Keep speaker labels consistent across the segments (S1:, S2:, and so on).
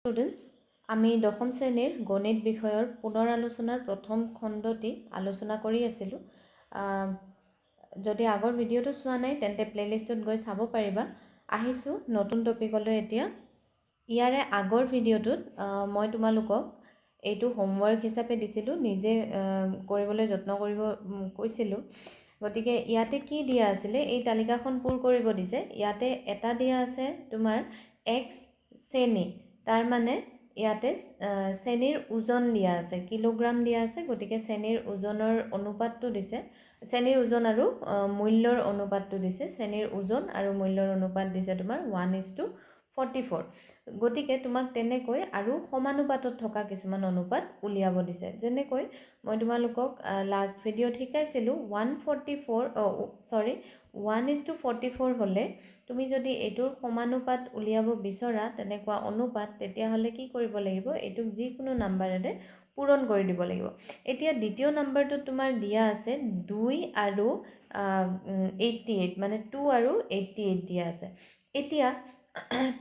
S1: Students, আমি দশম শ্ৰেণীৰ গণিত বিষয়ৰ পুনৰ আলোচনাৰ প্ৰথম খণ্ডটি আলোচনা কৰি আছিলোঁ। যদি আগৰ ভিডিঅ'টো চোৱা নাই, তেন্তে প্লে'লিষ্টত গৈ চাব পাৰিবা। আহিছোঁ নতুন টপিকলৈ। এতিয়া ইয়াৰে আগৰ ভিডিঅ'টোত মই তোমালোকক এইটো হোমৱৰ্ক হিচাপে দিছিলোঁ, নিজে কৰিবলৈ যত্ন কৰিব কৈছিলোঁ। গতিকে ইয়াতে কি দিয়া আছিলে? এই তালিকাখন পূৰ কৰিব দিছে। ইয়াতে এটা দিয়া আছে তোমাৰ এক্স চেনি, তাৰমানে ইয়াতে চেনিৰ ওজন দিয়া আছে, কিলোগ্ৰাম দিয়া আছে। গতিকে চেনিৰ ওজনৰ অনুপাতটো দিছে, চেনিৰ ওজন আৰু মূল্যৰ অনুপাতটো দিছে। চেনিৰ ওজন আৰু মূল্যৰ অনুপাত দিছে তোমাৰ 1:44। গতিকে তোমাক তেনেকৈ আৰু সমানুপাতত থকা কিছুমান অনুপাত উলিয়াব দিছে। যেনেকৈ মই তোমালোকক লাষ্ট ভিডিঅ'ত শিকাইছিলোঁ, 144, চৰি, 1:44 হ'লে তুমি যদি এইটোৰ সমানুপাত উলিয়াব বিচৰা, তেনেকুৱা অনুপাত, তেতিয়াহ'লে কি কৰিব লাগিব? এইটোক যিকোনো নাম্বাৰেৰে পূৰণ কৰি দিব লাগিব। এতিয়া দ্বিতীয় নাম্বাৰটোত তোমাৰ দিয়া আছে 2 আৰু 88, মানে 2 আৰু 88 দিয়া আছে। এতিয়া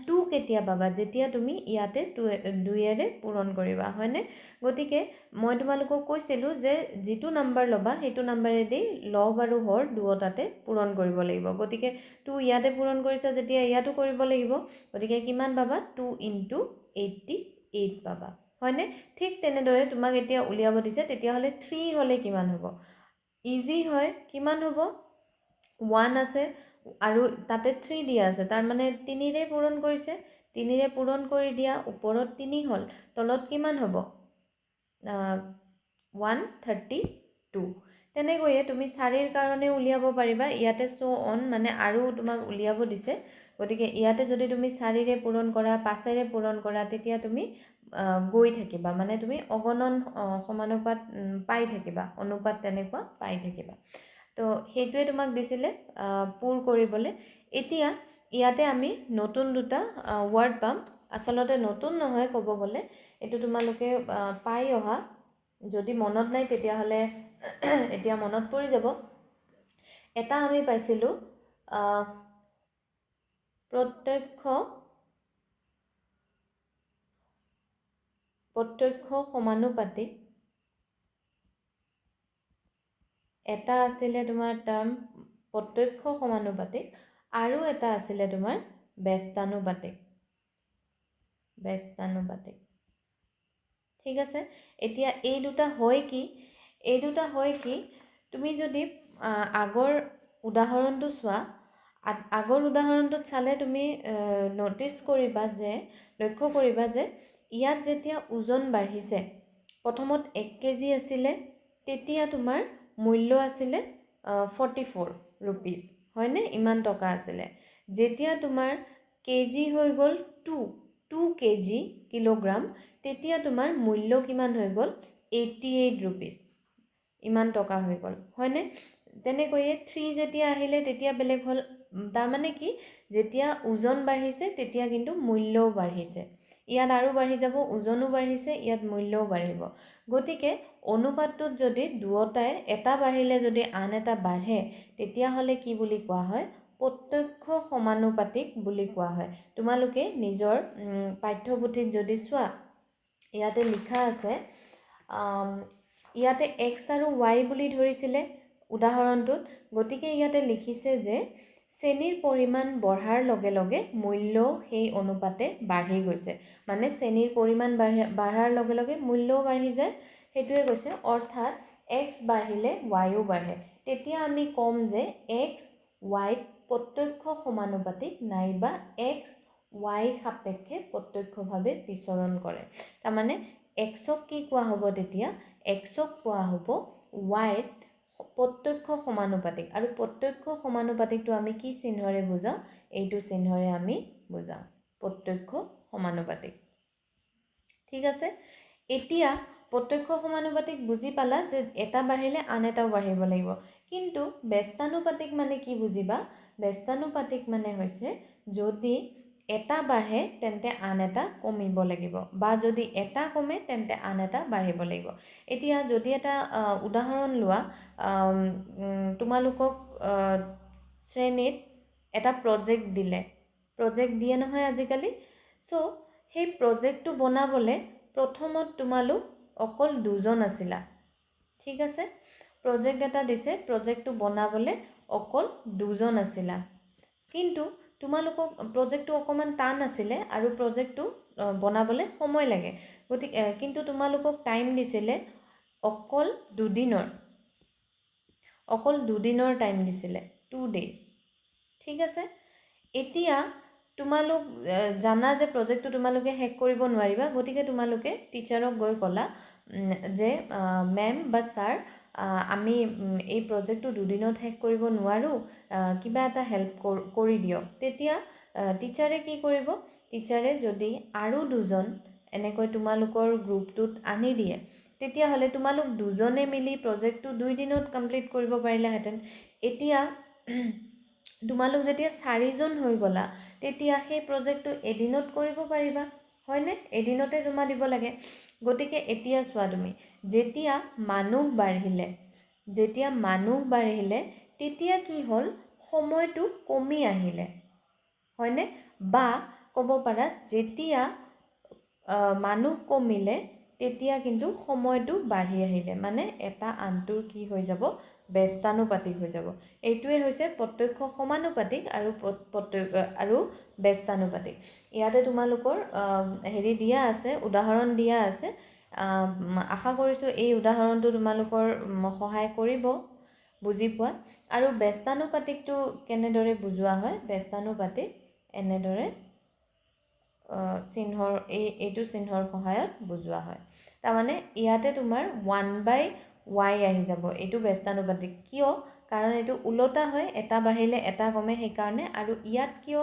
S1: 2 কেতিয়া পাবা? যেতিয়া তুমি ইয়াতে 2 2ৰে পূৰণ কৰিবা, হয়নে? গতিকে মই তোমালোকক কৈছিলোঁ যে যিটো নাম্বাৰ ল'বা, সেইটো নাম্বাৰেদি লব আৰু হৰ দুয়োটাতে পূৰণ কৰিব লাগিব। গতিকে 2 ইয়াতে পূৰণ কৰিছা যেতিয়া ইয়াতো কৰিব লাগিব। গতিকে কিমান পাবা? 2 ইনটু 88 পাবা, হয়নে? ঠিক তেনেদৰে তোমাক এতিয়া উলিয়াব দিছে, তেতিয়াহ'লে 3 হ'লে কিমান হ'ব? ইজি হয়, কিমান হ'ব? 1 আছে আৰু তাতে 3 দিয়া আছে, তাৰমানে 3ৰে পূৰণ কৰিছে। 3ৰে পূৰণ কৰি দিয়া, ওপৰত 3 হ'ল, তলত কিমান হ'ব? 132। তেনেকৈয়ে তুমি 4ৰ কাৰণে উলিয়াব পাৰিবা। ইয়াতে চ' অন, মানে আৰু তোমাক উলিয়াব দিছে। গতিকে ইয়াতে যদি তুমি 4ৰে পূৰণ কৰা, 5ৰে পূৰণ কৰা, তেতিয়া তুমি গৈ থাকিবা, মানে তুমি অগণন সমানুপাত পাই থাকিবা, অনুপাত তেনেকুৱা পাই থাকিবা। তো সেইটোৱে তোমাক দিছিলে পূৰ কৰিবলৈ। এতিয়া ইয়াতে আমি নতুন দুটা ৱৰ্ড পাম। আচলতে নতুন নহয় ক'ব গ'লে, এইটো তোমালোকে পাই অহা। যদি মনত নাই, তেতিয়াহ'লে এতিয়া মনত পৰি যাব। এটা আমি পাইছিলোঁ প্ৰত্যক্ষ সমানুপাতিক, এটা আছিলে তোমাৰ টাৰ্ম প্ৰত্যক্ষ সমানুপাতিক আৰু এটা আছিলে তোমাৰ ব্যস্তানুপাতিক। ব্যস্তানুপাতিক, ঠিক আছে। এতিয়া এই দুটা হয় কি? এই দুটা হয় কি, তুমি যদি আগৰ উদাহৰণটো চোৱা, আগৰ উদাহৰণটোত চালে তুমি ন'টিছ কৰিবা যে, লক্ষ্য কৰিবা যে ইয়াত যেতিয়া ওজন বাঢ়িছে, প্ৰথমত 1 কেজি আছিলে, তেতিয়া তোমাৰ মূল্য আছিলে 44 ৰুপিজ, হয়নে? ইমান টকা আছিলে। যেতিয়া তোমাৰ কেজি হৈ গ'ল 2 কেজি, কিলোগ্ৰাম, তেতিয়া তোমাৰ মূল্য কিমান হৈ গ'ল? 88 ৰুপিজ, ইমান টকা হৈ গ'ল, হয়নে? তেনেকৈয়ে 3 যেতিয়া আহিলে তেতিয়া বেলেগ হ'ল। তাৰমানে কি, যেতিয়া ওজন বাঢ়িছে তেতিয়া কিন্তু মূল্যও বাঢ়িছে। ইয়াত আৰু বাঢ়ি যাব, ওজনো বাঢ়িছে, ইয়াত মূল্যও বাঢ়িব। গতিকে অনুপাতটোত যদি দুয়োটাই, এটা বাঢ়িলে যদি আন এটা বাঢ়ে, তেতিয়াহ'লে কি বুলি কোৱা হয়? প্ৰত্যক্ষ সমানুপাতিক বুলি কোৱা হয়। তোমালোকে নিজৰ পাঠ্যপুথিত যদি চোৱা, ইয়াতে লিখা আছে, ইয়াতে এক্স আৰু ৱাই বুলি ধৰিছিলে উদাহৰণটোত। গতিকে ইয়াতে লিখিছে যে চেনিৰ পৰিমাণ বঢ়াৰ লগে লগে মূল্যও সেই অনুপাতে বাঢ়ি গৈছে। মানে চেনিৰ পৰিমাণ বঢ়াৰ লগে লগে মূল্যও বাঢ়ি যায়, সেইটোৱে কৈছে। অৰ্থাৎ এক্স বাঢ়িলে ৱাইও বাঢ়ে। তেতিয়া আমি ক'ম যে এক্স ৱাইত প্ৰত্যক্ষ সমানুপাতিক নাইবা এক্স ৱাই সাপেক্ষে প্ৰত্যক্ষভাৱে বিচৰণ কৰে। তাৰমানে এক্সক কি কোৱা হ'ব তেতিয়া? এক্সক কোৱা হ'ব ৱাইত প্ৰত্যক্ষ সমানুপাতিক। আৰু প্ৰত্যক্ষ সমানুপাতিকটো আমি কি চিহ্নৰে বুজাওঁ? এইটো চিহ্নৰে আমি বুজাওঁ প্ৰত্যক্ষ সমানুপাতিক, ঠিক আছে। এতিয়া প্ৰত্যক্ষ সমানুপাতিক বুজি পালা যে এটা বাঢ়িলে আন এটাও বাঢ়িব লাগিব। কিন্তু ব্যস্তানুপাতিক মানে কি বুজিবা? ব্যস্তানুপাতিক মানে হৈছে যদি এটা বাঢ়ে তেন্তে আন এটা কমিব লাগিব, বা যদি এটা কমে তেন্তে আন এটা বাঢ়িব লাগিব। এতিয়া যদি এটা উদাহৰণ লোৱা, তোমালোকক শ্ৰেণীত এটা প্ৰজেক্ট দিলে, প্ৰজেক্ট দিয়ে নহয় আজিকালি, চ' সেই প্ৰজেক্টটো বনাবলৈ প্ৰথমত তোমালোক অকল দুজন আছিলা, ঠিক আছে? প্ৰজেক্ট এটা দিছে, প্ৰজেক্টটো বনাবলৈ অকল দুজন আছিলা, কিন্তু তোমালোকক প্ৰজেক্টটো অকণমান টান আছিলে আৰু প্ৰজেক্টটো বনাবলৈ সময় লাগে, গতিকে কিন্তু তোমালোকক টাইম দিছিলে অকল দুদিনৰ, অকল দুদিনৰ টাইম দিছিলে, 2 ডেইজ, ঠিক আছে? এতিয়া তোমালোক জানা যে প্ৰজেক্টটো তোমালোকে শেষ কৰিব নোৱাৰিবা, গতিকে তোমালোকে টিচাৰক গৈ ক'লা যে মেম বা ছাৰ, আমি এই প্ৰজেক্টটো দুদিনত শেষ কৰিব নোৱাৰোঁ, কিবা এটা হেল্প কৰি দিয়ক। তেতিয়া টিচাৰে কি কৰিব? টিচাৰে যদি আৰু দুজন এনেকৈ তোমালোকৰ গ্ৰুপটোত আনি দিয়ে, তেতিয়াহ'লে তোমালোক দুজনে মিলি প্ৰজেক্টটো 2 দিনত কমপ্লিট কৰিব পাৰিলাহেঁতেন। এতিয়া তোমালোক যেতিয়া চাৰিজন হৈ গ'লা, তেতিয়া সেই প্ৰজেক্টটো এদিনত কৰিব পাৰিবা, হয়নে? এদিনতে জমা দিব লাগে। গতিকে এতিয়া চোৱা তুমি, যেতিয়া মানুহ বাঢ়িলে, তেতিয়া কি হ'ল? সময়টো কমি আহিলে, হয়নে? বা ক'ব পাৰা যেতিয়া মানুহ কমিলে তেতিয়া কিন্তু সময়টো বাঢ়ি আহিলে, মানে এটা আনটোৰ কি হৈ যাব? ব্যস্তানুপাতিক হৈ যাব। এইটোৱে হৈছে প্ৰত্যক্ষ সমানুপাতিক আৰু আৰু ব্যস্তানুপাতিক। ইয়াতে তোমালোকৰ হেৰি দিয়া আছে, উদাহৰণ দিয়া আছে। আশা কৰিছোঁ এই উদাহৰণটো তোমালোকৰ সহায় কৰিব বুজি পোৱা। আৰু ব্যস্তানুপাতিকটো কেনেদৰে বুজোৱা হয়? ব্যস্তানুপাতিক এনেদৰে চিহ্নৰ এইটো চিহ্নৰ সহায়ত বুজোৱা হয়। তাৰমানে ইয়াতে তোমাৰ 1/y আহি যাব। এইটো ব্যস্তানুপাতিক কিয়? কাৰণ এইটো ওলটা হয়, এটা বাঢ়িলে এটা কমে, সেইকাৰণে। আৰু ইয়াত কিয়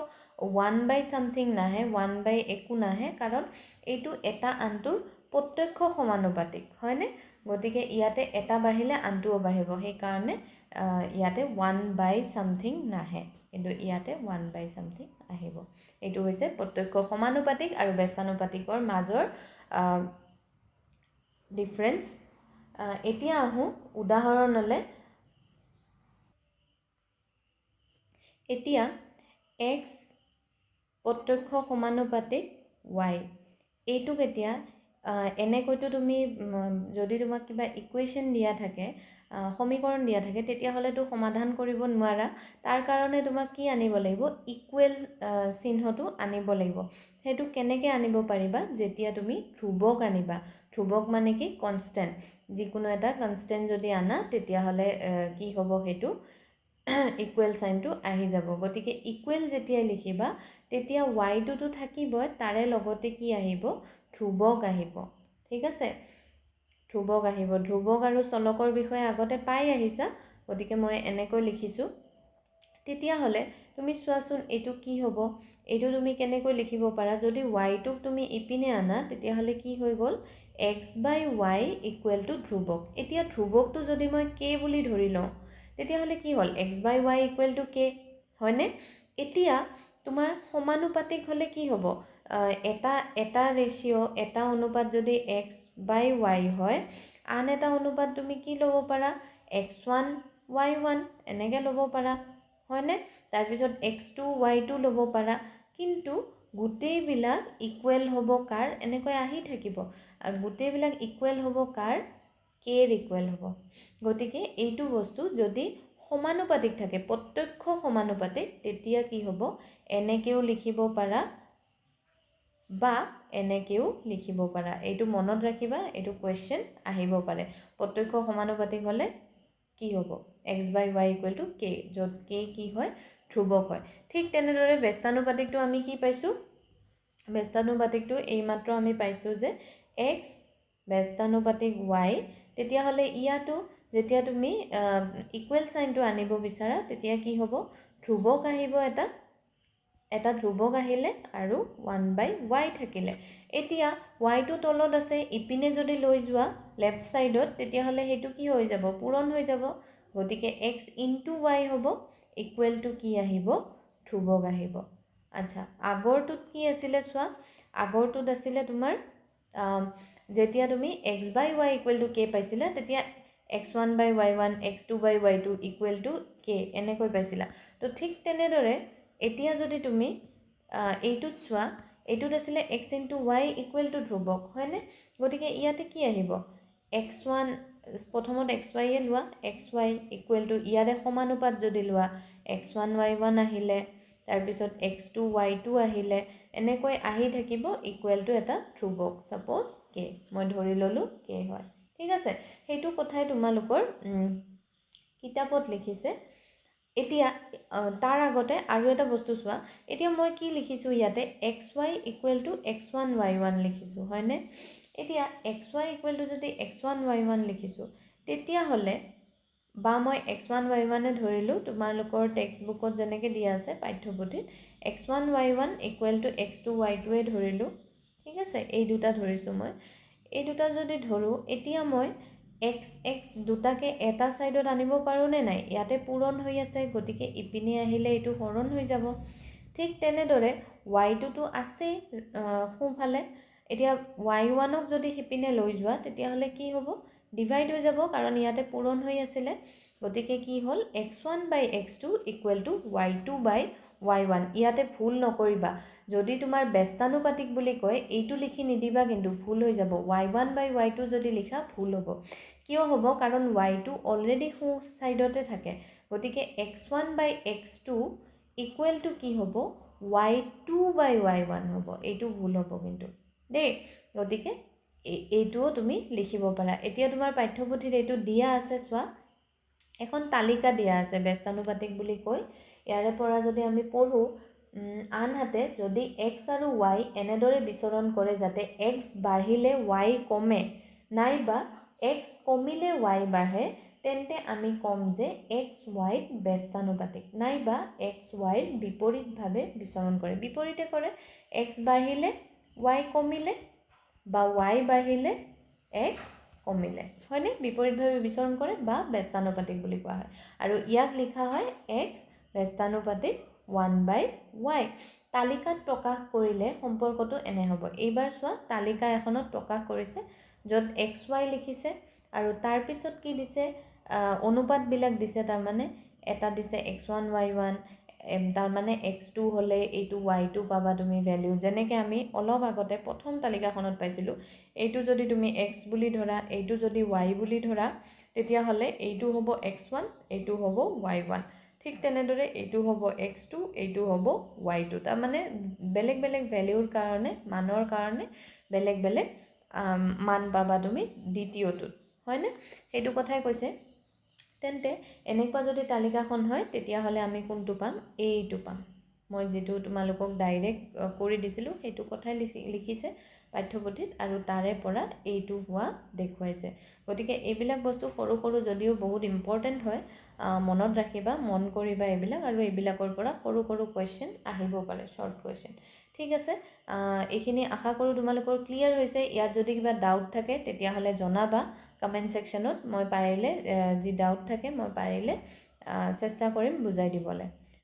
S1: 1/ছামথিং নাহে, 1/ একো নাহে? কাৰণ এইটো এটা আনটোৰ প্ৰত্যক্ষ সমানুপাতিক, হয়নে? গতিকে ইয়াতে এটা বাঢ়িলে আনটোও বাঢ়িব, সেইকাৰণে ইয়াতে 1/ছামথিং নাহে, কিন্তু ইয়াতে 1/ছামথিং আহিব। এইটো হৈছে প্ৰত্যক্ষ সমানুপাতিক আৰু ব্যস্তানুপাতিকৰ মাজৰ ডিফাৰেঞ্চ। এতিয়া আহোঁ উদাহৰণলৈ। এতিয়া এক্স প্ৰত্যক্ষ সমানুপাতিক ৱাই, এইটোক এতিয়া এনেকৈতো তুমি যদি তোমাক কিবা ইকুৱেশ্যন দিয়া থাকে, সমীকৰণ দিয়া থাকে, তেতিয়াহ'লেতো সমাধান কৰিব নোৱাৰা। তাৰ কাৰণে তোমাক কি আনিব লাগিব? ইকুৱেল চিহ্নটো আনিব লাগিব। সেইটো কেনেকৈ আনিব পাৰিবা? যেতিয়া তুমি ধ্ৰুৱক আনিবা। ধ্ৰুৱক মানে কি? কনষ্টেণ্ট। যিকোনো এটা কনষ্টেণ্ট যদি আনা, তেতিয়াহ'লে কি হ'ব? সেইটো ইকুৱেল চাইনটো আহি যাব। গতিকে ইকুৱেল যেতিয়াই লিখিবা, তেতিয়া ৱাইটোতো থাকিবই, তাৰে লগতে কি আহিব? ধ্ৰুৱক আহিব, ঠিক আছে? ধ্ৰুৱক আহিব। ধ্ৰুৱক আৰু চলকৰ বিষয়ে আগতে পাই আহিছা, গতিকে মই এনেকৈ লিখিছোঁ। তেতিয়াহ'লে তুমি চোৱাচোন এইটো কি হ'ব? এইটো তুমি কেনেকৈ লিখিব পাৰা? যদি ৱাইটোক তুমি ইপিনে আনা, তেতিয়াহ'লে কি হৈ গ'ল? X by y equal to ধ্ৰুৱক। এতিয়া ধ্ৰুৱকটো যদি মই কে বুলি ধৰি লওঁ, তেতিয়াহ'লে কি হ'ল? X by Y equal to K, হয়নে? এতিয়া তোমাৰ সমানুপাতিক হ'লে কি হ'ব? এটা এটা ৰেচিঅ', এটা অনুপাত যদি এক্স বাই ৱাই হয়, আন এটা অনুপাত তুমি কি ল'ব পাৰা? এক্স 1 ৱাই 1 এনেকৈ ল'ব পাৰা, হয়নে? তাৰপিছত এক্স 2 ৱাই 2 ল'ব পাৰা, কিন্তু গোটেইবিলাক ইকুৱেল হ'ব কাৰ? এনেকৈ আহি থাকিব, গোটেইবিলাক ইকুৱেল হ'ব কাৰ? কেৰ ইকুৱেল হ'ব। গতিকে এইটো বস্তু যদি সমানুপাতিক থাকে, প্ৰত্যক্ষ সমানুপাতিক, তেতিয়া কি হ'ব? এনেকৈও লিখিব পাৰা বা এনেকৈও লিখিব পাৰা। এইটো মনত ৰাখিবা, এইটো কুৱেশ্যন আহিব পাৰে। প্ৰত্যক্ষ সমানুপাতিক হ'লে কি হ'ব? X by Y equal to K, য'ত কে কি হয়? ধ্ৰুৱক হয়। ঠিক তেনেদৰে ব্যস্তানুপাতিকটো আমি কি পাইছোঁ? ব্যস্তানুপাতিকটো এইমাত্ৰ আমি পাইছোঁ যে এক্স ব্যস্তানুপাতিক ৱাই। তেতিয়াহ'লে ইয়াতো যেতিয়া তুমি ইকুৱেল চাইনটো আনিব বিচাৰা, তেতিয়া কি হ'ব? ধ্ৰুৱক আহিব, এটা এটা ধ্ৰুৱক আহিলে আৰু 1/ৱাই থাকিলে। এতিয়া ৱাইটো তলত আছে, ইপিনে যদি লৈ যোৱা লেফ্ট ছাইডত, তেতিয়াহ'লে সেইটো কি হৈ যাব? পূৰণ হৈ যাব। গতিকে এক্স ইনটু ৱাই হ'ব, ইকুৱেল টু কি আহিব? ধ্ৰুৱক আহিব। আচ্ছা, আগৰটোত কি আছিলে চোৱা? আগৰটোত আছিলে তোমাৰ যেতিয়া তুমি x by Y equal to K পাইছিলা, তেতিয়া x 1 by Y 1, x 2 by Y 2 equal to K এনেকৈ পাইছিলা। তো ঠিক তেনেদৰে এতিয়া যদি তুমি এইটোত চোৱা, এইটোত আছিলে x into y equal to ধ্ৰুৱক, হয়নে? গতিকে ইয়াতে কি আহিব? এক্স ওৱান, প্ৰথমত এক্স ৱাইয়ে লোৱা, এক্স ৱাই ইকুৱেল টু ইয়াৰে সমানুপাত যদি লোৱা এক্স ওৱান ৱাই ওৱান আহিলে, তাৰপিছত এক্স টু ৱাই টু আহিলে, এনেকৈ আহি থাকিব ইকুৱেল টু এটা ধ্ৰুৱক, ছাপ'জ কে, মই ধৰি ল'লোঁ কে হয়। ঠিক আছে, সেইটো কথাই তোমালোকৰ কিতাপত লিখিছে। এতিয়া তাৰ আগতে আৰু এটা বস্তু চোৱা, এতিয়া মই কি লিখিছোঁ ইয়াতে? X y equal to x one y one লিখিছোঁ, হয়নে? এতিয়া এক্স ৱাই ইকুৱেল টু যদি এক্স ওৱান ৱাই ওৱান লিখিছোঁ, তেতিয়াহ'লে বা মই এক্স ওৱান ৱাই ওৱানে ধৰিলোঁ, তোমালোকৰ টেক্সট বুকত যেনেকৈ দিয়া আছে পাঠ্যপুথিত x one y one equal to x two y টুৱে ধৰিলোঁ। ঠিক আছে, এই দুটা ধৰিছোঁ মই। এই দুটা যদি ধৰোঁ, এতিয়া মই এক্স এক্স দুটাকে এটা ছাইডত আনিব পাৰোঁনে নাই? ইয়াতে পূৰণ হৈ আছে, গতিকে ইপিনে আহিলে এইটো হৰণ হৈ যাব। ঠিক তেনেদৰে ৱাই টুটো আছেই সোঁফালে, এতিয়া ৱাই ওৱানক যদি সিপিনে লৈ যোৱা তেতিয়াহ'লে কি হ'ব? ডিভাইড হৈ যাব, কাৰণ ইয়াতে পূৰণ হৈ আছিলে। গতিকে কি হ'ল? X one by x two equal to y two by y one. ইয়াতে ভুল নকৰিবা, যদি তোমাৰ ব্যস্তানুপাতিক বুলি কয় এইটো লিখি নিদিবা, কিন্তু ভুল হৈ যাব। Y one by y two যদি লিখা ভুল হ'ব। কিয় হ'ব? কাৰণ ৱাই টু অলৰেডি সোঁ ছাইডতে থাকে, গতিকে x one by x two equal to কি হ'ব? Y two by y one হ'ব। এইটো ভুল হ'ব কিন্তু দেই। গতিকে এইটোও তুমি লিখিব পাৰা। এতিয়া তোমাৰ পাঠ্যপুথিত এইটো দিয়া আছে, চোৱা এখন তালিকা দিয়া আছে ব্যস্তানুপাতিক বুলি কৈ। ইয়াৰে পৰা যদি আমি পঢ়োঁ, আনহাতে যদি এক্স আৰু ৱাই এনেদৰে বিচৰণ কৰে যাতে এক্স বাঢ়িলে ৱাই কমে নাইবা এক্স কমিলে ৱাই বাঢ়ে, তেন্তে আমি ক'ম যে এক্স ৱাইত ব্যস্তানুপাতিক নাইবা এক্স ৱাইৰ বিপৰীতভাৱে বিচৰণ কৰে। বিপৰীতে কৰে, এক্স বাঢ়িলে ৱাই কমিলে বা ৱাই বাঢ়িলে এক্স কমিলে, হয়নে? বিপৰীতভাৱে বিচৰণ কৰে বা ব্যস্তানুপাতিক বুলি কোৱা হয়। আৰু ইয়াক লিখা হয় এক্স ব্যস্তানুপাতিক ওৱান বাই ৱাই। তালিকাত প্ৰকাশ কৰিলে সম্পৰ্কটো এনে হ'ব। এইবাৰ চোৱা, তালিকা এখনত প্ৰকাশ কৰিছে য'ত এক্স ৱাই লিখিছে আৰু তাৰপিছত কি দিছে? অনুপাতবিলাক দিছে। তাৰমানে এটা দিছে এক্স ওৱান ৱাই ওৱান, তাৰমানে এক্স টু হ'লে এইটো ৱাই টু পাবা তুমি ভেলিউ, যেনেকৈ আমি অলপ আগতে প্ৰথম তালিকাখনত পাইছিলোঁ। এইটো যদি তুমি এক্স বুলি ধৰা, এইটো যদি ৱাই বুলি ধৰা, তেতিয়াহ'লে এইটো হ'ব এক্স ওৱান, এইটো হ'ব ৱাই ওৱান। ঠিক তেনেদৰে এইটো হ'ব এক্স টু, এইটো হ'ব ৱাই টু। তাৰমানে বেলেগ বেলেগ ভেলিউৰ কাৰণে, মানৰ কাৰণে বেলেগ বেলেগ মান পাবা তুমি দ্বিতীয়টোত, হয়নে? সেইটো কথাই কৈছে। তেন্তে এনেকুৱা যদি তালিকাখন হয় তেতিয়াহ'লে আমি কোনটো পাম? এইটো পাম। মই যিটো তোমালোকক ডাইৰেক্ট কৰি দিছিলোঁ সেইটো কথাই লিখিছে পাঠ্যপুথিত আৰু তাৰে পৰা এইটো হোৱা দেখুৱাইছে। গতিকে এইবিলাক বস্তু সৰু সৰু যদিও বহুত ইম্পৰ্টেণ্ট হয়, মনত ৰাখিবা, মন কৰিবা এইবিলাক। আৰু এইবিলাকৰ পৰা সৰু সৰু কুৱেশ্যন আহিব পাৰে, শ্বৰ্ট কুৱেশ্যন। ঠিক আছে, এইখিনি আশা কৰোঁ তোমালোকৰ ক্লিয়াৰ হৈছে। ইয়াত যদি কিবা ডাউট থাকে তেতিয়াহ'লে জনাবা কমেণ্ট ছেকশ্যনত, মই পাৰিলে যি ডাউট থাকে মই পাৰিলে চেষ্টা কৰিম বুজাই দিবলৈ।